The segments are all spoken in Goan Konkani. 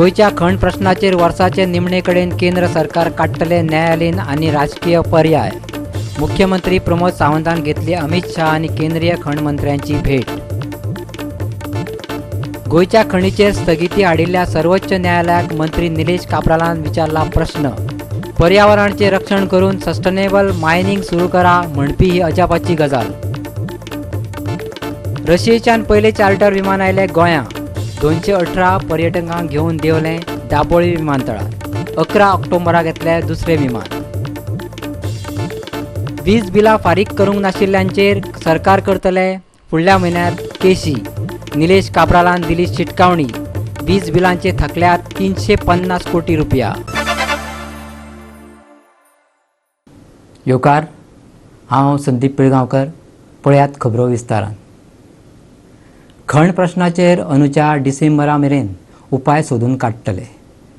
गोंयच्या खण प्रश्नाचेर वर्साचे निमणे कडेन केंद्र सरकार काडटले न्यायालयीन आनी राजकीय पर्याय. मुख्यमंत्री प्रमोद सावंतान घेतली अमित शाह आनी केंद्रीय खण मंत्र्यांची भेट. गोंयच्या खणीचेर स्थगिती हाडिल्ल्या सर्वोच्च न्यायालयाक मंत्री निलेश काब्रालान विचारला प्रश्न. पर्यावरणाचें रक्षण करून सस्टेनेबल मायनिंग सुरू करा म्हणपी ही अजापाची गजाल. रशियेच्यान पयले चार्टर विमान आयलें गोंया. 218 पर्यटकांक घेवन देंवलें दाबोळी विमानतळार. 11 ऑक्टोबराक येतलें दुसरें विमान. वीज बिलां फारीक करूंक नाशिल्ल्यांचेर सरकार करतले फुडल्या म्हयन्यांत केशी. निलेश काब्रालान दिली शिटकावणी. वीज बिलांचे थकल्यात 350 कोटी रुपया. येवकार, हांव संदीप पिळगांवकर. पळयात खबरो विस्तारान. खण प्रश्नाचेर अंदूच्या डिसेंबरा मेरेन उपाय सोदून काडटले,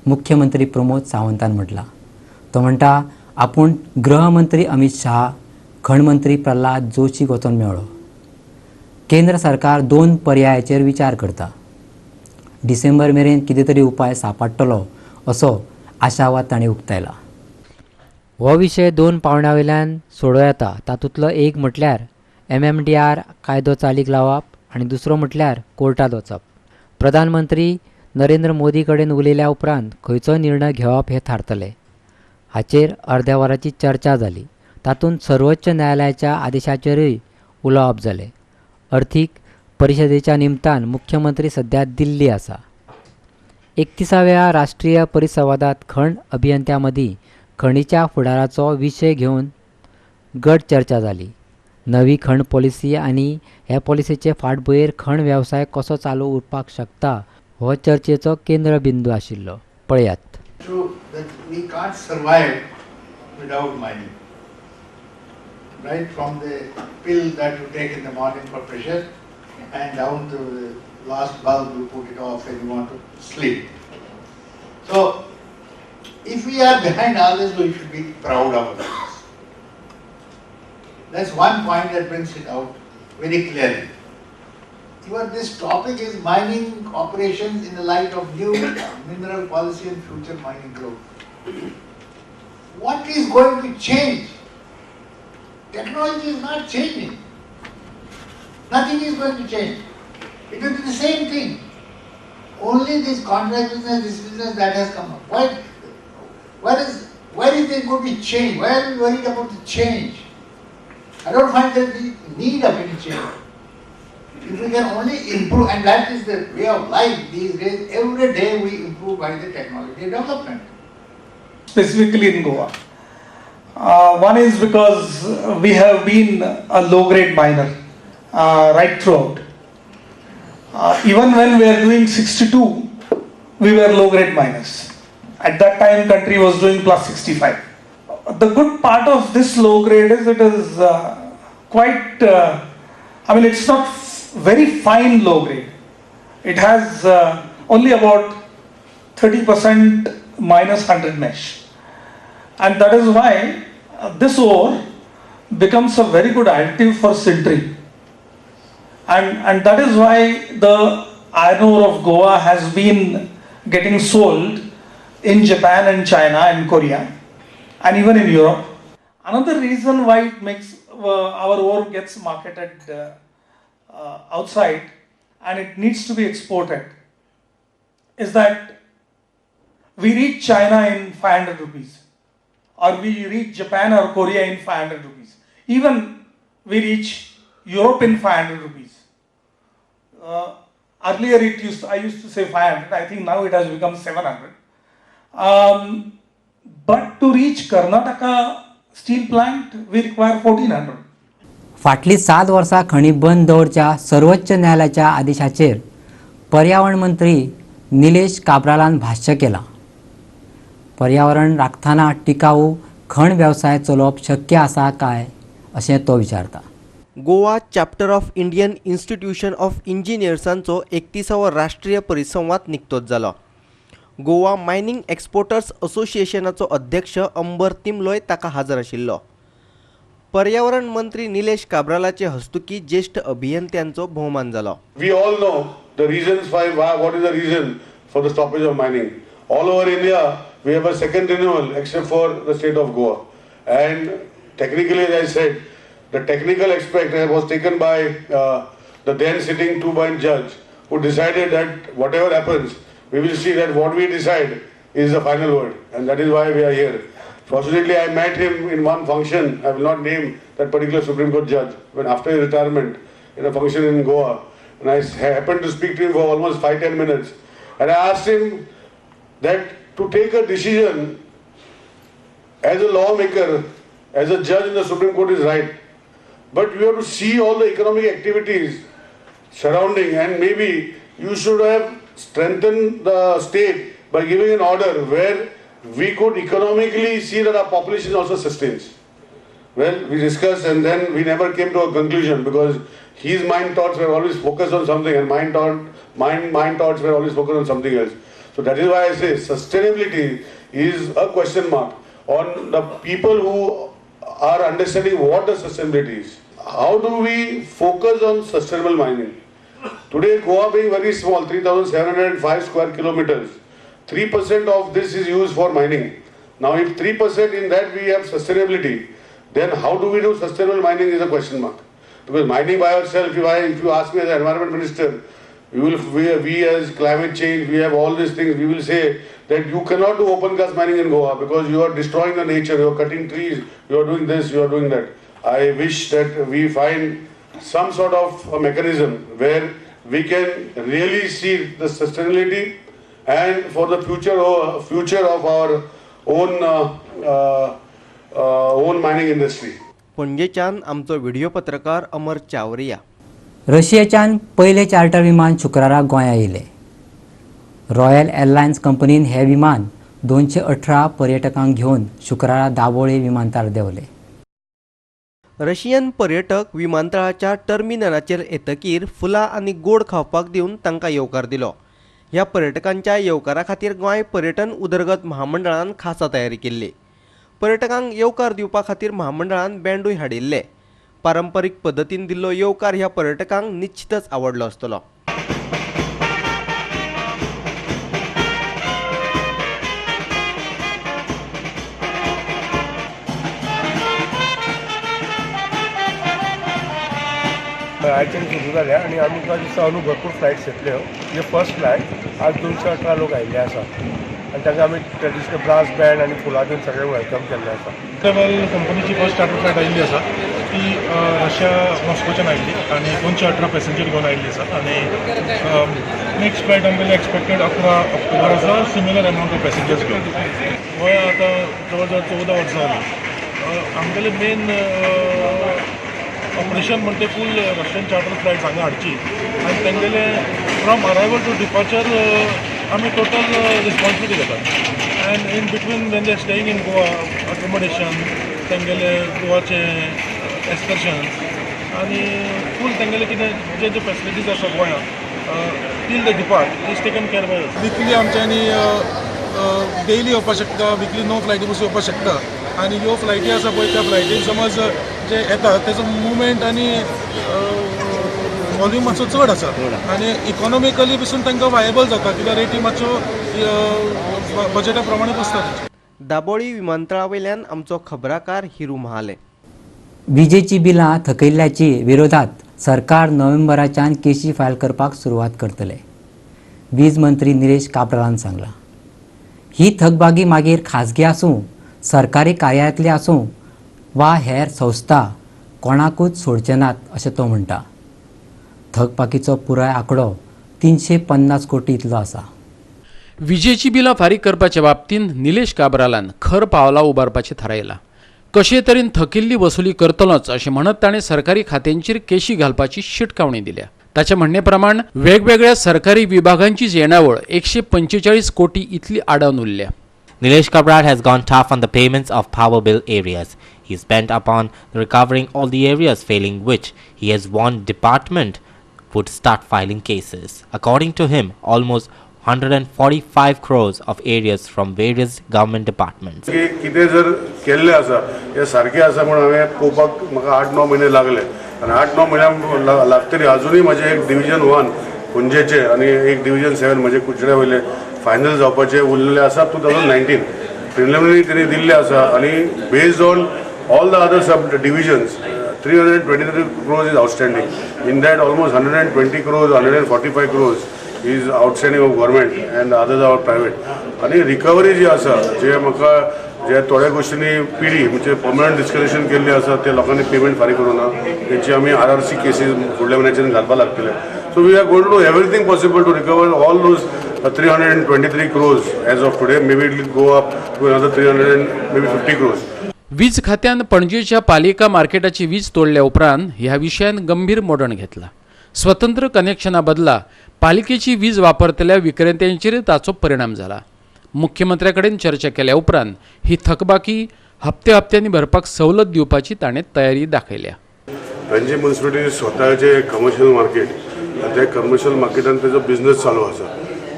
मुख्यमंत्री प्रमोद सावंतान म्हटलां. तो म्हणटा आपूण गृहमंत्री अमित शाह, खण मंत्री प्रल्हाद जोशीक वचोन मेळ्ळो. केंद्र सरकार दोन पर्यायाचेर विचार करता. डिसेंबर मेरेन कितें तरी उपाय सापडटलो असो आशावाद तांणी उक्तायला. हो विशय दोन पावंड्या वयल्यान सोडोवं येता. तातूंतलो एक म्हटल्यार MMDR कायदो चालीक लावप आनी दुसरो म्हटल्यार कोर्टांत वचप. प्रधानमंत्री नरेंद्र मोदी कडेन उलयल्या उपरांत खंयचो निर्णय घेवप हें थारतलें. हाचेर अर्द्या वराची चर्चा जाली. तातूंत सर्वोच्च न्यायालयाच्या आदेशाचेरूय उलोवप जालें. अर्थीक परिशदेच्या निमतान मुख्यमंत्री सध्या दिल्ली आसा. 31व्या राष्ट्रीय परिसंवादात खण अभियंत्यां मदीं खणीच्या फुडाराचो विशय घेवन गट चर्चा जाली. नवी खण पॉलिसी आनी हे पॉलिसीचे फाटभुंयेर खण वेवसाय कसो चालू उरपाक शकता हो चर्चेचो केंद्रबिंदू आशिल्लो. पळयात. True that we can't survive without mining. Right from the pill that you take in the morning for pressure and down to the last bulb you put it off when you want to sleep. So, if we are behind all this, we should be proud of ourselves. That's one point that brings it out very clearly. Even this topic is mining operations in the light of new mineral policy and future mining growth. What is going to change? Technology is not changing. Nothing is going to change. It will be the same thing. Only this contract business, this business that has come up. Where is there going to be change? Why are we worried about the change? I don't find there the need of any change. If we can only improve, and that is the way of life these days, every day we improve by the technology development. Specifically in Goa. One is because we have been a low grade miner right throughout. Even when we are doing 62, we were low grade miners. At that time, country was doing plus 65. The good part of this low grade is it is quite, I mean, it's not very fine low grade. It has only about 30% minus 100 mesh. And that is why this ore becomes a very good additive for sintering. And that is why the iron ore of Goa has been getting sold in Japan and China and Korea and even in Europe. Another reason why it makes our ore gets marketed outside and it needs to be exported is that we reach China in 500 rupees or we reach Japan or Korea in 500 rupees. Even we reach Europe in 500 rupees. Earlier I used to say 500, I think now it has become 700. But to reach Karnataka steel plant, we require 1400. फाटलीं 7 वर्सां खणी बंद दवरच्या सर्वोच्च न्यायालयाच्या आदेशाचेर पर्यावरण मंत्री निलेश काब्रालान भाश्य केलां. पर्यावरण राखतना टिकाऊ खण वेवसाय चलोवप शक्य आसा काय अशें तो विचारता. Goa Chapter of Indian Institution of इंजिनियर्सांचो 31वो राष्ट्रीय परिसंवाद निकतोच जालो. गोवा मायनिंग एक्सपोर्टर्स असोसिएशनाचो अध्यक्ष अंबर तिमलोय ताका हजर आशिल्लो. पर्यावरण मंत्री निलेश काब्रालाचे हस्तुकी ज्येश्ठ अभियंत्यांचो भोवमान जालो. We all know the reasons why, what is the reason for the stoppage of mining. All over India, we have a second renewal except for the state of Goa. And technically, as I said, the technical aspect was taken by the then sitting two-bench judge, who decided that whatever happens, we will see that what we decide is the final word, and that is why we are here. Fortunately, I met him in one function. I will not name that particular Supreme Court judge, when after his retirement, in a function in Goa, and I happened to speak to him for almost 5-10 minutes, and I asked him that to take a decision as a lawmaker, as a judge in the Supreme Court is right, but you have to see all the economic activities surrounding, and maybe you should have strengthened the state by giving an order where we could economically see that our population also sustains. Well, we discussed and then we never came to a conclusion, because his mind thoughts were always focused on something and mine thoughts were always focused on something else. So that is why I say sustainability is a question mark on the people who are understanding what the sustainability is. How do we focus on sustainable mining? Today, Goa being very small, 3,705 square kilometers, 3% of this is used for mining. Now, if 3% in that we have sustainability, then how do we do sustainable mining is a question mark. Because mining by itself, if you ask me as an environment minister, we as climate change, we have all these things, we will say that you cannot do open cast mining in Goa because you are destroying the nature, you are cutting trees, you are doing this, you are doing that. I wish that we find some sort of a mechanism where we can really see the sustainability and for the future of our own own mining industry. पणजेच्यान आमचो व्हिडिओ पत्रकार अमर चावरिया. रशियेच्यान पयलें चार्टर विमान शुक्रारा गोंया येयलें. रॉयल एअरलायन्स कंपनीन हें विमान 218 पर्यटकांक घेवन शुक्रारा दाबोळे विमानतळार देंवलें. रशियन पर्यटक विमानतळाच्या टर्मिनलाचेर येतकीर फुलां आनी गोड खावपाक दिवन तांकां येवकार दिलो. ह्या पर्यटकांच्या येवकारा खातीर गोंय पर्यटन उदरगत महामंडळान खासा तयारी केल्ली. पर्यटकांक येवकार दिवपा खातीर महामंडळान बँडूय हाडिल्ले. पारंपरीक पद्दतीन दिल्लो येवकार ह्या पर्यटकांक निश्चितच आवडलो आसतलो. आयच्यान सुरू जाल्या आनी आमकां दिसता अंदू भरपूर फ्लायट्स येतल्यो. हे फर्स्ट फ्लायट आज 218 लोक आयिल्ले आसा आनी तांकां आमी ट्रेडिशनल ब्रास बँड आनी फुलां दिवन सगळें welcome केल्लें आसा. ट्रॅवल कंपनीची फर्स्ट चार्टर फ्लायट आयिल्ली आसा ती रशिया मॉस्कोच्यान आयिल्ली आनी 218 पॅसेंजर घेवन आयिल्ली आसा आनी नेक्स्ट फ्लायट आमगेली एक्सपेक्टेड 11 ऑक्टोबर आसा, सिमिलर अमावंट ऑफ पॅसेंजर्स घेवन. गोंया आतां जवळ जवळ 14 वर्सां जालीं. आमगेले मेन ऑपरेशन म्हणटे फूल रशियन चार्टर फ्लायट्स हांगा हाडची आनी तेंगेले फ्रॉम अरायवल टू डिपार्चर आमी टोटल रिस्पॉन्सिबिलिटी घेतात. And in between when they staying in Goa accommodation, तेंगेले गोवाचे एक्सकर्शन्स आनी फूल तेंगेले कितें जे जे फॅसिलिटीज आसा गोंयांत till the depart is taken care by us. Weekly आमच्यांनी डेली येवपाक शकता, विकली 9 फ्लायटी पसून येवपाक शकता आनी ह्यो फ्लायटी आसा पळय त्या फ्लायटीन समज जे येता तेजो मुवमेंट आनी वॉल्यूम मातसो चड आसा आनी इकॉनॉमिकली पसून तांकां वायबल जाता कित्याक रेटी मातश्यो बजेटा प्रमाणे बसता. दाबोळी विमानतळा वयल्यान आमचो खबराकार हिरू महाले. विजेची बिलां थकयल्ल्याची विरोधात सरकार नोव्हेंबराच्यान केशी फायल करपाक सुरवात करतले, वीज मंत्री निलेश काब्रालान सांगलां. ही थकबाकी मागीर खाजगी आसूं, सरकारी कार्यालयांतली आसूं वा हेर संस्था, कोणाकूच सोडचे नात अशें तो म्हणटा. थकबाकीचो पुराय आंकडो 350 कोटी इतलो आसा. विजेची बिलां फारीक करपाच्या बाबतींत निलेश काब्रालान खर पावलां उबारपाचें थारायलां. कशे तरेन थकिल्ली वसुली करतलोच अशें म्हणत ताणें सरकारी खात्यांचेर केशी घालपाची शिटकावणी दिल्या. ताच्या म्हणणे प्रमाण वेगवेगळ्या सरकारी विभागांचीच येणावळ 145 कोटी इतली आडावन उरल्या. Nilesh Cabral has gone tough on the payments of power bill arrears. He is bent upon recovering all the arrears, failing which he has warned department would start filing cases. According to him, almost 145 crores of arrears from various government departments. कितें जर केल्लें आसा हें सारकें आसा म्हूण हांवें पळोवपाक म्हाका 8-9 म्हयने लागले आनी 8-9 म्हयन्या लागतरी अजुनूय म्हजें एक डिविजन 1 पणजेचे आनी एक डिविजन 7 म्हणजे कुडचड्या वयले फायनल जावपाचे उरलेले आसा 2019 प्रिलिमिनरी तेणी दिल्ले आसा आनी based on all the other sub divisions 323 crores is outstanding. In that almost 120 crores, 145 crores is outstanding of government and others are private. आनी रिकवरी जी आसा जे म्हाका जे थोड्या गोश्टींनी पिडी म्हणजे पर्मनंट डिस्कनेक्शन केल्ली आसा ते लोकांनी पेमेंट फारीक करूं ना तेंची आमी RRC cases फुडल्या म्हयन्याच्यान घालपाक लागतले. So we are going to do everything possible to recover all those 323 crores as of today. Maybe it will go up to another 350 crores. वीज खात्यान पणजेच्या पालिका मार्केटाची वीज तोडल्या उपरांत ह्या विशयान गंभीर मोडण घेतला. स्वतंत्र कनेक्शना बदला पालिकेची वीज वापरतल्या विक्रेत्यांचेर ताचो परिणाम जाला. मुख्यमंत्र्या कडेन चर्चा केल्या उपरांत ही थकबाकी हप्ते हप्त्यांनी भरपाक सवलत दिवपाची ताणें तयारी दाखयल्या. पणजी म्युनिसिपालिटी स्वताचे कमर्शियल मार्केट, त्या कमर्शियल मार्केटान तेजो बिजनस चालू आसा.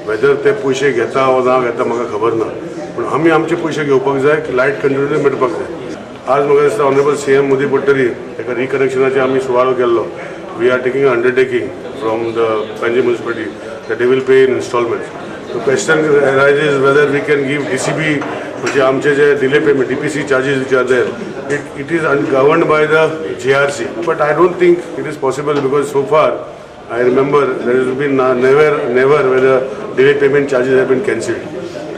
वेदर ते पयशे घेता वा ना घेता म्हाका खबर ना, पूण आमी आमचे पयशे घेवपाक जाय की लायट कंटिन्यू मेळपाक जाय. आज म्हाका दिसता ऑनरेबल CM Modi पडटरी ताका रिकनेक्शनाचे आमी सुवाळो केल्लो. We are taking undertaking from the Panaji municipality that they will pay in installments. The question arises whether we can give DCB म्हणजे आमचे जे delay payment DPC charges which are there, it is governed by the JRC, but I don't think it is possible because so far I remember there has been never whether delay payment charges have been cancelled.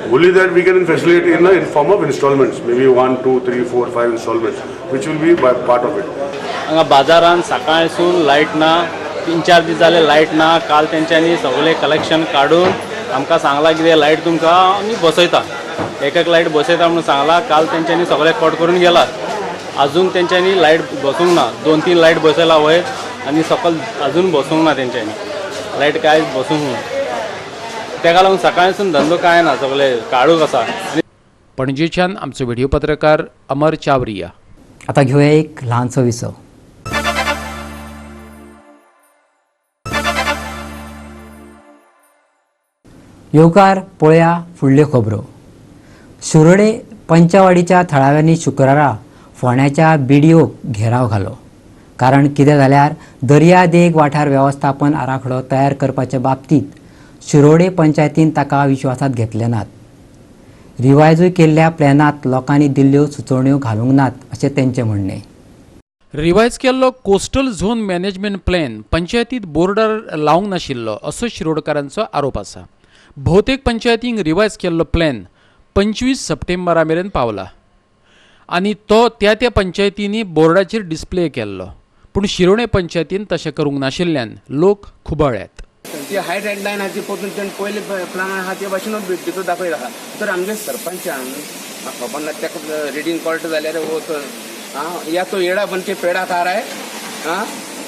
Only that we can facilitate in form of installments, maybe 1, 2, 3, 4, 5 installments, which will be by part of it. हांगा बाजारान सकाळसून लायट ना, 3-4 दीस जाले लायट ना. काल तेंच्यांनी सगळे कलेक्शन काडून आमकां सांगलां कितें लायट तुमकां आमी बसयता, एक एक लायट बसयता म्हणून सांगलां. काल तेंच्यांनी सगळे कट करून गेला, अजून तेंच्यांनी लायट बसूंक ना. 2-3 लायट बसयला वयर आनी सकल अजून बसूंक ना, तेंच्यांनी लायट कांय बसूंक ना. तेका लागून सकाळसून धंदो कांय ना, सगळे काळोख आसा. पणजेच्यान आमचो व्हिडिओ पत्रकार अमर चावरिया. आता घेऊया एक ल्हानसो विसव. येवकार पळया फुडल्यो खबरो. शिरोडे पंचवाडीच्या थळाव्यांनी शुक्रारा फोंड्याच्या बीडीओक घेराव घालो. कारण कितें जाल्यार दर्यादेग वाठार वेवस्थापन आराखडो तयार करपाचे बाबतींत शिरोडे पंचायतीन ताका विश्वासात घेतले नात. रिवायजूय केल्ल्या प्लॅनांत लोकांनी दिल्ल्यो सुचोवण्यो घालूंक नात अशें तेंचें म्हणणें. रिवायज केल्लो कोस्टल झोन मॅनेजमेंट प्लॅन पंचायतीत बोर्डार लावंक नाशिल्लो असो शिरोडकारांचो आरोप आसा. भोवतेक पंचायतींक रिवायज केल्लो प्लॅन 25 सप्टेंबरा मेरेन पावला आनी तो त्या त्या पंचायतींनी बोर्डाचेर डिस्प्ले केल्लो, पूण शिरोडे पंचायतीन तशें करूंक नाशिल्ल्यान लोक खुबळ्ळ्यात. ती हाय रेड लायन आहा ती परतून तेणें पयले प्लान आहा ते भाशेन भितर दाखयला आहा. तर आमगे सरपंचान खबर ना ताका रिडींग कळटा जाल्यार वो तो आं या तो येडा बनके पेडा खा रहा है आं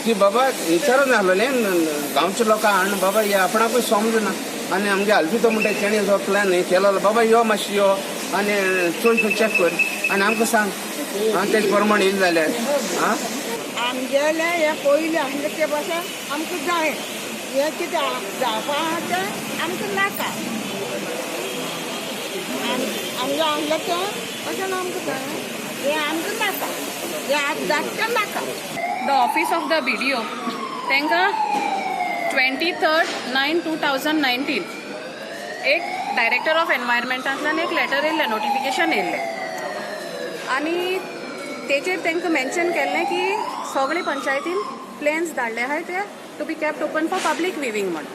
की बाबा विचारून आसलोलें गांवच्या लोकांक हाडून बाबा हे आपणाकूय समजना. आनी आमगे आल्फितो म्हणटा तेणें जो प्लॅन हे केलो बाबा यो मातशें यो आनी चोय चॅक कर आनी आमकां सांग आं तेजे प्रमाण येयलें जाल्यार आं आमगेलें हें पयलें आमगेलें ते भाशेन आमकां जाय, हें कितें जावपा आहा तें आमकां नाका. आमगें आमगेलें तें अशें आमकां जाय, हें आमकां नाका, हें आतां जाता तें नाका. The office of the BDO तांकां 23/9/2019 एक डायरेक्टर ऑफ एनवायरमेंटांतल्यान एक लेटर येयल्लें, नोटिफिकेशन येयल्लें आनी तेचेर तांकां मेन्शन केल्लें की सगळे पंचायतीन प्लॅन्स धाडले आहाय ते to be kept open for public viewing म्हण.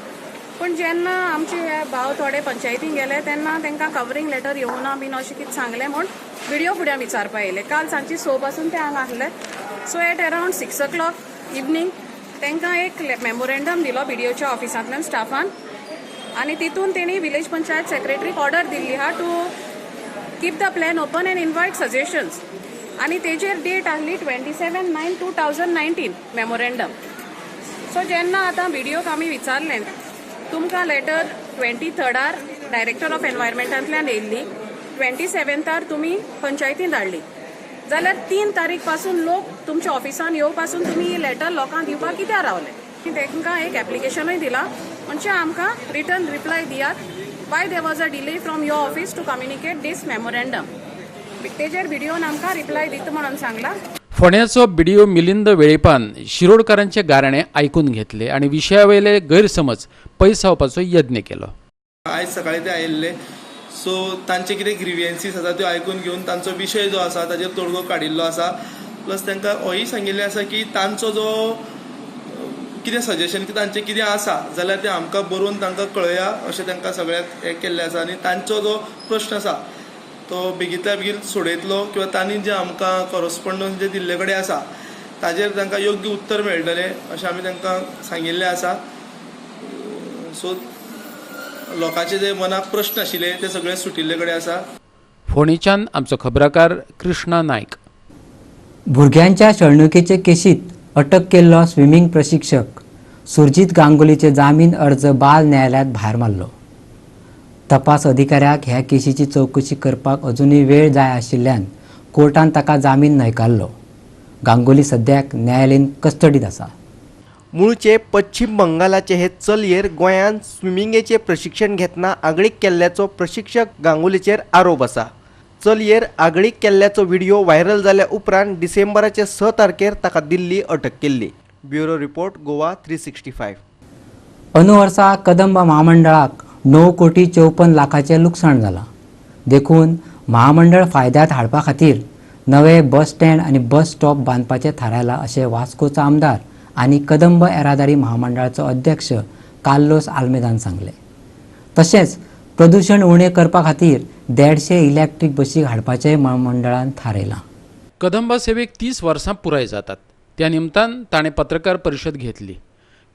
पूण जेन्ना आमचे हे भाव थोडे पंचायतीन गेले तेन्ना तांकां कवरींग लेटर येवना बीन अशें कितें सांगलें म्हूण विडियो फुड्यां विचारपा येयले. काल सांजची 6 पासून ते हांगा आसले. So at around 6 o'clock evening तांकां एक मेमोरेंडम दिलो बीडीओच्या ऑफिसांतल्यान स्टाफान आनी तितून तेणी विलेज पंचायत सेक्रेटरीक ऑर्डर दिल्ली आहा to keep the plan open and invite suggestions. आनी तेजेर डेट आहली 27/9/2019 मेमोरेंडम. सो जेन्ना आतां बीडीओक आमी विचारलें तुमकां लेटर 23rd director of एनवायरमेंटांतल्यान येयल्ली, 27th तुमी पंचायतीन धाडली, जाल्यार 3 तारीख पासून लोक तुमच्या ऑफिसान येवपासून तुमी ही लेटर लोकांक दिवपाक कित्याक रावले? तांकां एक एप्लिकेशनूय दिलां म्हणजे आमकां रिटर्न रिप्लाय दियात why there was a delay from your office to communicate this memorandum. तेजेर बीडीओन आमकां रिप्लाय दिता म्हणून सांगलां. फोंड्याचो बीडीओ मिलिंद वेळीपान शिरोडकारांचे गाराणे आयकून घेतले आनी विशयावयले गैरसमज पयसावपाचो यत्न केलो. आयज सकाळी ते आयिल्ले, सो तांचे कितें ग्रिवियन्सीस आसा त्यो आयकून घेवन तांचो विशय जो आसा ताजेर तोडगो काडिल्लो आसा. प्लस तांकां होय सांगिल्लें आसा की तांचो जो कितें सजेशन की तांचें कितें आसा जाल्यार तें आमकां बरोवन तांकां कळया अशें तांकां सगळ्यांक हें केल्लें आसा. आनी तांचो जो प्रश्न आसा तो बेगींतल्या बेगीन सोडयतलो किंवा तांणी जें आमकां कॉरस्पोंडन्स जे दिल्ले कडेन आसा ताजेर तांकां योग्य उत्तर मेळटलें अशें आमी तांकां सांगिल्लें आसा. सो लोकांचे जे मनाक प्रश्न आशिल्ले ते सगळे सुटिल्ले कडेन आसा. फोंडेच्यान आमचो खबराकार कृष्णा नायक. भुरग्यांच्या छळणुकेचे केशीत अटक केल्लो स्विमींग प्रशिक्षक सुरजीत गांगुलीचे जामीन अर्ज बाल न्यायालयात भायर मारलो. तपास अधिकाऱ्याक ह्या केशीची चवकशी करपाक अजुनूय वेळ जाय आशिल्ल्यान कोर्टान ताका जामीन न्हयकारलो. गांगुली सद्याक न्यायालयीन कस्टडीत आसा. मुळचे पश्चिम बंगालाचे हे चलयेर गोंयांत स्विमिंगेचे प्रशिक्षण घेतना आगळीक केल्ल्याचो प्रशिक्षक गांगुलीचेर आरोप आसा. चलयेर आगळीक केल्ल्याचो व्हिडिओ व्हायरल जाल्या उपरांत डिसेंबराचे 6 तारखेर ताका दिल्ली अटक केल्ली. Bureau report, Goa 365. अंदू वर्सा कदंब महामंडळाक 9 कोटी 54 लाखाचें लुकसाण जालां. देखून महामंडळ फायद्यांत हाडपा खातीर नवे बस स्टँड आनी बस स्टॉप बांदपाचें थारायलां अशें वास्कोचो आमदार आनी कदंब येरादारी महामंडळाचो अध्यक्ष कार्लोस आल्मेदान सांगलें. तशेंच प्रदूशण उणें करपा खातीर 150 इलेक्ट्रीक बशी हाडपाचेंय महामंडळान थारायलां. कदंबा सेवेक 30 वर्सां पुराय जातात त्या निमतान ताणें पत्रकार परिशद घेतली.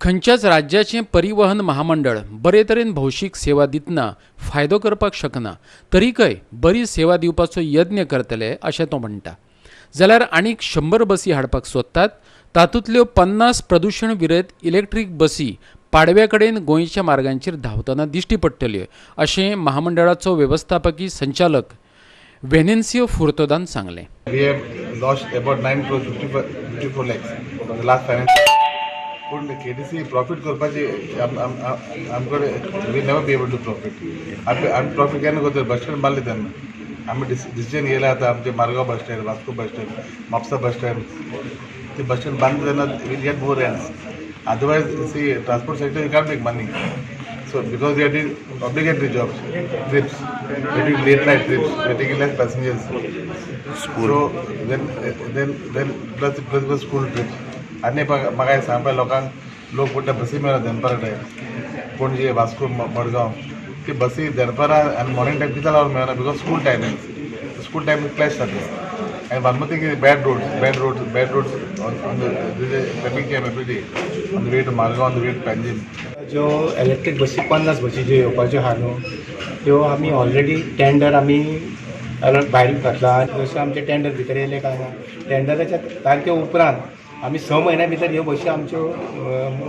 खंयच्याच राज्याचें परिवहन महामंडळ बरे तरेन भौशीक सेवा दितना फायदो करपाक शकना तरीकय बरी सेवा दिवपाचो यत्न करतले अशें तो म्हणटा. जाल्यार आनीक 100 बसी हाडपाक सोदतात, तातूंतल्यो 50 प्रदूशण विरयत इलेक्ट्रीक बसी पाडव्या कडेन गोंयच्या मार्गांचेर धांवतना दिश्टी पडटल्यो अशें महामंडळाचो वेवस्थापकी संचालक वेनेन्सियो फुर्तोदान सांगलें. We have lost about 9 crores 54 lakhs in the last financial. पूण KTC profit करपाची आमकां we never be able to profit. आमी प्रॉफिट केन्ना करतले? बस स्टँड बांदले तेन्ना आमी डिसिजन घेयला. आतां आमचे Margao bus stand, Vasco bus stand, Mapusa bus stand, ते बस स्टँड बांदले तेन्ना we'll get more rents. Otherwise see transport sector you can't make money. So because we are doing obligatory jobs, trips, we are doing late night trips, we are taking less passengers. School. So then plus school trips. आनी म्हाका सांगपा लोकांक, लोक म्हणटा बसी मेळना दनपारा टायम. पणजे, वास्को, मडगांव ती बसी दनपारां आनी मॉर्निंग टायम कित्याक लागून मेळना? Because school timings, school timing clash जाता. आनी one more thing is bad roads on the traffic jam every day on the way to Margao, on the way to Panjim. ज्यो इलेक्ट्रीक बसी 50 बसी ज्यो येवपाच्यो आहा न्हू त्यो आमी ऑलरेडी टेंडर आमी भायर घातला. जशें आमचे टेंडर भितर येयले काय ना, टेंडराच्या तारखे उपरांत आमी 6 म्हयन्या भितर ह्यो बशी आमच्यो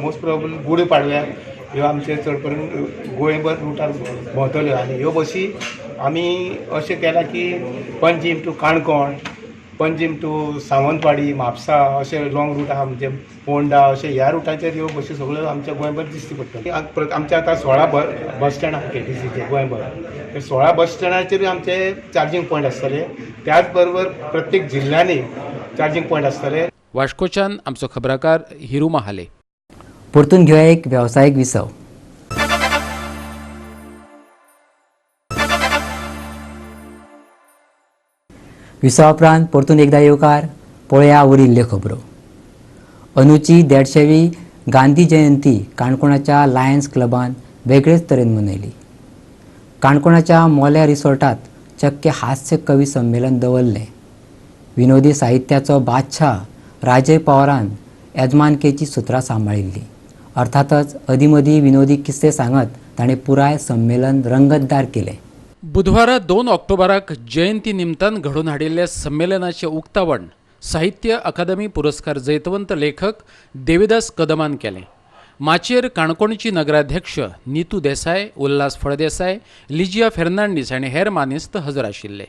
मोस्ट प्रोबेबल गुडी पाडव्याक ह्यो आमचे चड करून गोंयभर रुटार भोंवतल्यो. आनी ह्यो बसी आमी अशें केलां की पंजीम टू काणकोण, पंजीम टू सावंतवाडी, म्हापसा अशे लॉंग रूट आहा, म्हणजे पोंडा अशे ह्या रुटाचेर ह्यो बसी सगळ्यो आमच्या गोंयभर दिश्टी पडटल्यो. आमचे आतां 16 बस स्टँड आहा केटीसीचे गोंयभर, ते 16 बस स्टँडाचेरूय आमचे चार्जींग पॉयंट आसतले. त्याच बरोबर प्रत्येक जिल्ल्यांनी चार्जींग पॉयंट आसतले. वास्कोच्यान आमचो खबराकार हिरू महाले. परतून घेवया एक वेवसायीक विसव. विसवा उपरांत परतून एकदा येवकार. पळया उरिल्ल्यो खबरो. अंदूची 150वी गांधी जयंती काणकोणाच्या लायन्स क्लबान वेगळेच तरेन मनयली. काणकोणाच्या मोल्या रिसॉर्टात चक्क हास्य कवी संमेलन दवरलें. विनोदी साहित्याचो बादशाह राजय पवारान येजमानकेची सुत्रां सांबाळिल्लीं. अर्थातच अदीमदीं विनोदी किस्से सांगत ताणें पुराय संमेलन रंगतदार केलें. बुधवारा 2 ऑक्टोबराक जयंती निमतान घडोवन हाडिल्ल्या संमेलनाचें उक्तावण साहित्य अकादमी पुरस्कार जैतवंत लेखक देविदास कदमान केलें. माचयेर काणकोणची नगराध्यक्ष नीतू देसाय, उल्हास फळदेसाय, लिजिया फेर्नांडीस आनी हेर मानेस्त हजर आशिल्ले.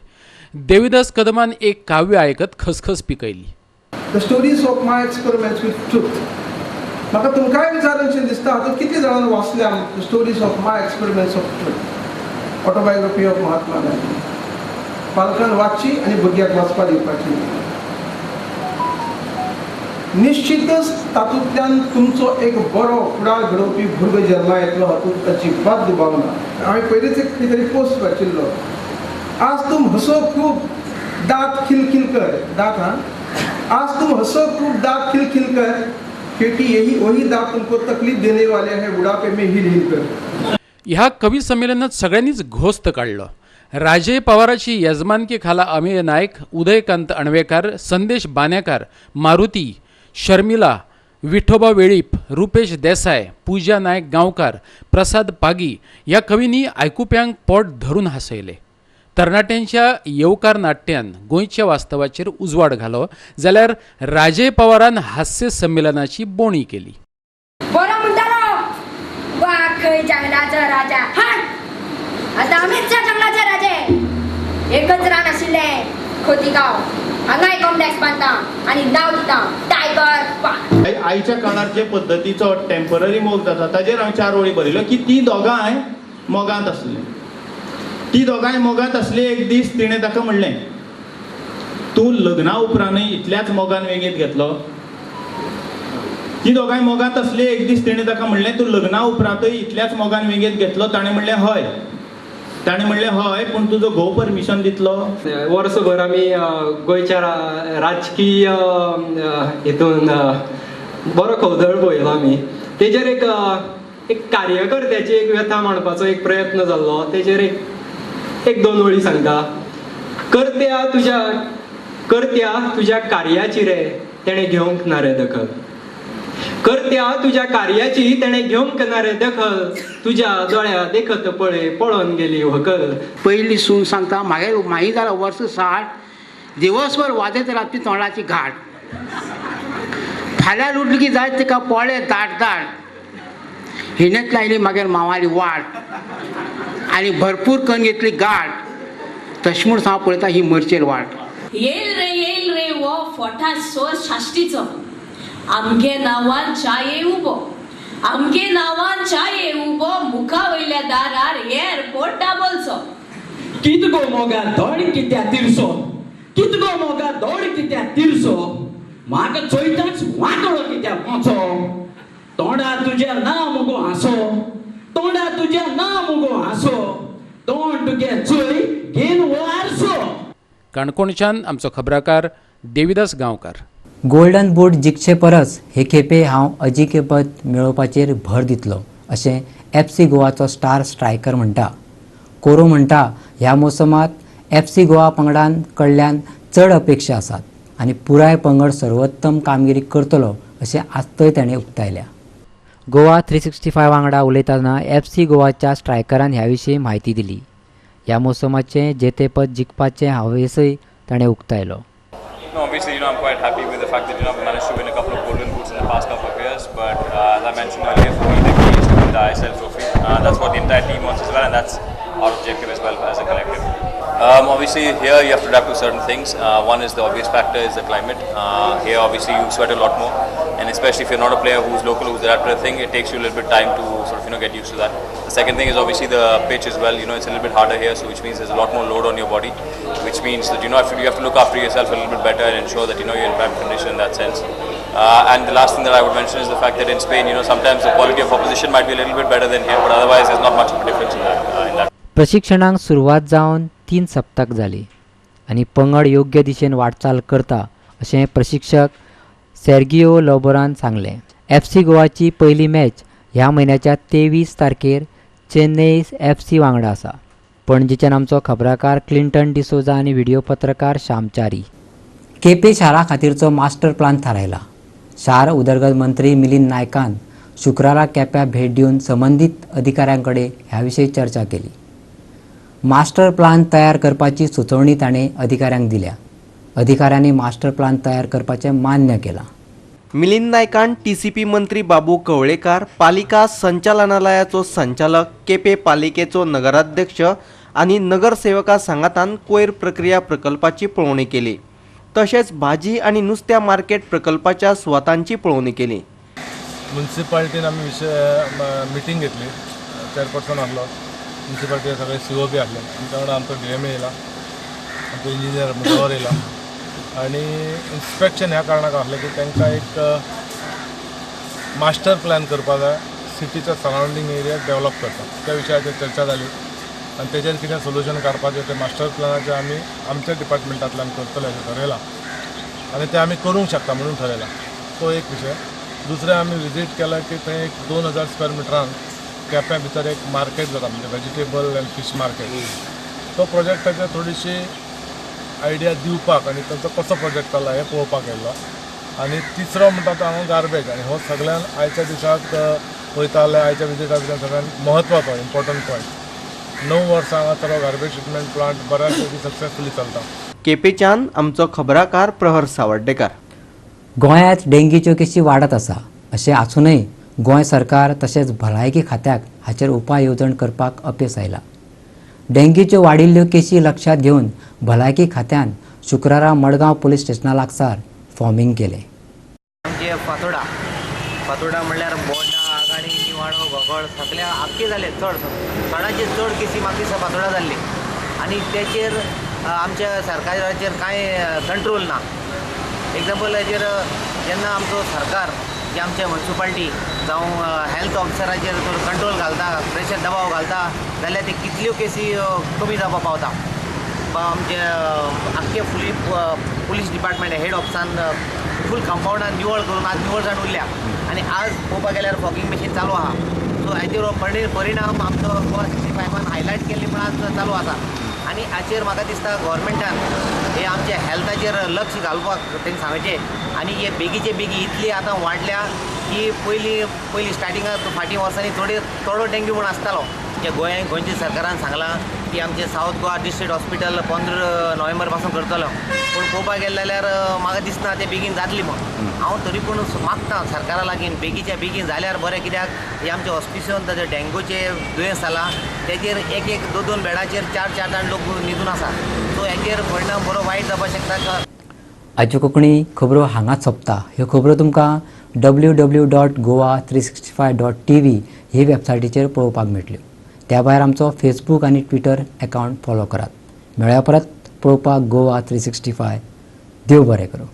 देविदास कदमान एक काव्य आयकत खसखस पिकयली. The stories of my experiments with truth. म्हाका तुमकांय विचारनशें दिसता हातूंत कितली जाणांनी वाचल्या the stories of my experiments of truth, autobiography of Mahatma Gandhi. पालकान वाचची आनी भुरग्याक वाचपाक दिवपाची. निश्चितच तातूंतल्यान तुमचो एक बरो फुडार घडोवपी भुरगो जन्मा येतलो हातूंत अजिबात दुबाव ना. हांवें पयलींच एक खंय तरी पोस्ट वाचिल्लो, आज तुम हसो खूब दांत खिलखिल कर, दांत हाँ, आज तुम हसो खूब दांत खिलखिल कर, क्योंकि यही वही दांत तुमको तकलीफ देने वाले हैं बुढ़ापे में हिल हिल कर. ह्या कवी संमेलनात सगळ्यांनीच घोस्त काडलो. राजय पवाराची येजमानकी खाला अमेय नायक, उदयकांत अणवेकार, संदेश बान्याकार, मारुती, शर्मिला, विठोबा वेळीप, रुपेश देसाय, पूजा नायक गांवकार, प्रसाद पागी ह्या कवींनी आयकुप्यांक पोट धरून हांसयले. तरणाट्यांच्या येवकार नाट्यान गोंयच्या वास्तवाचेर उजवाड घालो जाल्यार राजय पवारान हास्य संमेलनाची बोणी केली. बरो म्हणटालो वाग खंय जंगलाचो राजा, आतां आमीच जंगलाचे राजे. एकच रान आशिल्लें खोतीगांव, हांगाय कॉम्प्लेक्स बांदता आनी नांव दिता टायगर पार्क. आयच्या काळार जे पद्दतीचो टेम्पररी मोग जाता ताजेर हांवें 4 ओळी बरयल्यो की ती दोगांय मोगांत आसली. ती दोगांय मोगांत आसली. एक दीस तिणें ताका म्हणलें, तूं लग्ना उपरांतय इतल्याच मोगान वेंगेंत घेतलो. ती दोगांय मोगांत आसली. एक दीस तिणें ताका म्हणलें, तूं लग्ना उपरांतय इतल्याच मोगान वेंगेंत घेतलो. ताणें म्हणलें हय. ताणें म्हणलें हय, पूण तुजो घोव परमिशन दितलो. वर्सभर आमी गोंयच्या राजकीय हितून बरो खवदळ पळयलो आमी. तेजेर एक एक कार्यकर्त्याची एक व्यथा मांडपाचो एक प्रयत्न जाल्लो. तेजेर एक 2 ओळी सांगता. करत्या तुज्या कार्याची रे तेणें घेवंक ना रे दखल, करत्या तुज्या कार्याची तेणें घेवंक ना रे दखल, तुज्या दोळ्या देखत पळय पळोवन गेली व्हंकल. पयली सून सांगता मागीर मागीर जालां वर्स 60, दिवसभर वाजयत रावपी तोंडाची घाट, फाल्यां उठली की जाय तिका पोळे दाट दाट, हिणेच लायली मागीर मावाली वाट आनी भरपूर करून घेतली गाठ, तशें म्हूण हांव पळयता ही मरचेल वाट. येयल रे हो फोटा सोर साश्टीचो, आमगे नांवान च्याये उबो, आमगे नांवान च्याये उबो, मुखा वयल्या दारार एअरपोर्ट दाबोलचो. कितगो मोगा धड कित्या तिरसो, कितगो मोगा धड कित्या तिरसो, म्हाका चोयताच वांकडो कित्या पोचो, तोंडा तुज्या ना मुगो हांसो, तोंडा तुज्या ना मुगो हांसो, तोंड तुगे चोय घेन हो आरसो. काणकोणच्यान आमचो खबराकार देविदास गांवकार. गोल्डन बूट जिखचे परस हे खेपे हांव अजिंक्यपद मेळोवपाचेर भर दितलो अशें एफ सी गोवाचो स्टार स्ट्रायकर म्हणटा. कोरो म्हणटा ह्या मोसमात एफ सी गोवा पंगडान कडल्यान चड अपेक्षा आसात आनी पुराय पंगड सर्वोत्तम कामगिरी करतलो अशें आस्तय ताणें उक्तायल्या. गोवा 365 वांगडा उलयतना एफ सी गोवाच्या स्ट्रायकरान ह्या विशीं म्हायती दिली. ह्या मोसमाचें जेतेपद जिखपाचें हावेसय ताणें उक्तायलो. No, obviously, I'm quite happy with the fact that, I've managed to win a couple of golden boots in the past couple of years. But as I mentioned earlier, for me, the key is to win the ISL trophy. That's what the entire team wants as well, and that's our objective as well as a collective. Obviously, here you have to adapt to certain things. One is the obvious factor is the climate. Here, obviously, you sweat a lot more, and especially if you're not a player who's local, who's adapted to the thing, it takes you a little bit time to sort of, get used to that. The second thing is obviously the pitch as well. It's a little bit harder here, so which means there's a lot more load on your body, which means that, you have to look after yourself a little bit better and ensure that, you're in prime condition in that sense. And the last thing that I would mention is the fact that in Spain, sometimes the quality of opposition might be a little bit better than here, but otherwise there's not much of a difference in that. प्रशिक्षणाक सुरवात जावन 3 सप्तक जाली आनी पंगड योग्य दिशेन वाटचाल करता अशें प्रशिक्षक सेर्गियो लोबोरान सांगलें. एफ सी गोवाची पयली मॅच ह्या म्हयन्याच्या 23 तारखेर चेन्नई एफ सी वांगडा आसा. पणजेच्यान आमचो खबराकार क्लिंटन डिसोजा आनी व्हिडिओ पत्रकार श्यामचारी. केपें शारा खातीरचो मास्टर प्लान थारायला. शार उदरगत मंत्री मिलिंद नायकान शुक्रारा केप्यां भेट दिवन संबंदीत अधिकाऱ्यां कडेन ह्या विशीं चर्चा केली. मास्टर प्लान तयार करपाची सुचोवणी ताणें अधिकाऱ्यांक दिल्या. अधिकाऱ्यांनी मास्टर प्लान तयार करपाचें मान्य केलां. मिलिंद नायकान टीसीपी मंत्री बाबू कवळेकार, पालिका संचालनालयाचो संचालक, केपें पालिकेचो नगराध्यक्ष आनी नगरसेवका सांगातान कोयर प्रक्रिया प्रकल्पाची पळोवणी केली. तशेंच भाजी आनी नुस्त्या मार्केट प्रकल्पाच्या सुवातांची पळोवणी केली. म्युनिसिपालिटीन आमी विशय मिटींग घेतली, चेअरपर्सन आसलो, म्युनिसिपालिटी सगळे सी ओ बी आसले, आमच्या वांगडा आमचो डी एम ए येयला, आमचो इंजिनियर मुजवर येयला. आनी इन्स्पेक्शन ह्या कारणाक आसलें की तांकां एक मास्टर प्लॅन करपा जाय, सिटीचो सरावंडींग एरिया डेव्हलप करता, त्या विशयाचेर चर्चा जाली आनी तेजेर कितें सोल्युशन काडपाचें तें मास्टर प्लॅनाचें आमी आमच्या डिपार्टमेंटांतल्यान करतले अशें ठरयलां आनी तें आमी करूंक शकता म्हणून ठरयलां. तो एक विशय. दुसरें आमी विजीट केलां की थंय एक 2000 स्क्वेअर मिटरान केप्यां भितर एक मार्केट जाता, म्हणजे वेजिटेबल अँड फीश मार्केट. तो प्रोजेक्टाचेर थोडीशी आयडिया दिवपाक आनी तांचो कसो प्रोजेक्ट चल्ला हें पळोवपाक येयल्लो. आनी तिसरो म्हणटा तो हांगा गार्बेज, आनी हो सगळ्यान आयच्या दिसाक पळयता जाल्यार आयच्या विजिटा भितर सगळ्यान म्हत्वाचो इम्पॉर्टंट पॉयंट. 9 वर्सां हांगा तर गार्बेज ट्रिटमेंट प्लांट बऱ्याच पैकी सक्सेसफुली चलता. केपेच्यान आमचो खबराकार प्रहर सावर्डेकार. गोंयांत डेंगीच्यो केशी वाडत आसा अशें आसूनय गोंय सरकार तशेंच भलायकी खात्याक हाचेर उपाय येवजण करपाक अपेस आयला. डेंगीच्यो वाडिल्ल्यो केशी लक्षांत घेवन भलायकी खात्यान शुक्रारा मडगांव पुलीस स्टेशना लागसार फॉर्मिंग केलें. आमचे फातोडा फातोडा म्हणल्यार बोंडा, आगाणी, निवाडो, घोगळ सगळ्या आख्खे जाले. चड चडाचे चड केसी म्हाका दिसता फातोडा जाल्ली आनी तेचेर आमच्या सरकाराचेर कांय कंट्रोल ना. एग्जाम्पल हेजेर जेन्ना आमचो सरकार जे आमचे म्युनिसिपालिटी जावं हेल्थ ऑफिसराचेर कंट्रोल घालता, प्रेशर दबाव घालता जाल्यार ते कितल्यो केसी कमी जावपाक पावता. आमचे आख्खे फुली पुलीस डिपार्टमेंट हेड ऑफिसान फूल कंपावंडान निवळ करून आज निवळसाण उरल्या आनी आज पळोवपाक गेल्यार फॉगिंग मशीन चालू आहा. सो हाचेर परिणाम आमचो गोवा 65 हायलायट केल्ली म्हण आज चालू आसा आनी हाचेर म्हाका दिसता गव्हर्मेंटान हे आमच्या हेल्थाचेर लक्ष घालपाक तेंकां सांगचें आनी हे बेगीचे बेगी इतली आतां वाडल्या की पयलीं पयलीं स्टार्टिंगाक फाटीं वर्सांनी थोडो डेंग्यू म्हूण आसतालो. जे गोंयच्या सरकारान सांगलां की आमचें सावथ गोवा डिस्ट्रिक्ट हॉस्पिटल 15 नोव्हेंबर पासून करतलो, पूण पळोवपाक गेलें जाल्यार म्हाका दिसना तें बेगीन जातली म्हूण. हांव तरी पूण मागता सरकारा लागीं बेगीच्या बेगीन जाल्यार बरें, कित्याक हे आमच्या हॉस्पिटलान ताजें डेंगूचें दुयेंस जालां तेजेर एक एक 2 2 बेडाचेर 4 4 जाण लोक न्हिदून आसा. सो हेचेर परिणाम बरो वायट जावपाक शकता. आयच्यो कोंकणी खबरो हांगाच सोंपता. ह्यो खबरो तुमकां www.goa365.tv ही वेबसायटीचेर पळोवपाक मेळटल्यो. त्या भायर आमचो फेसबूक आनी ट्विटर अकावंट फॉलो करात. मेळया परत पळोवपाक गोवा 365. देव बरें करूं.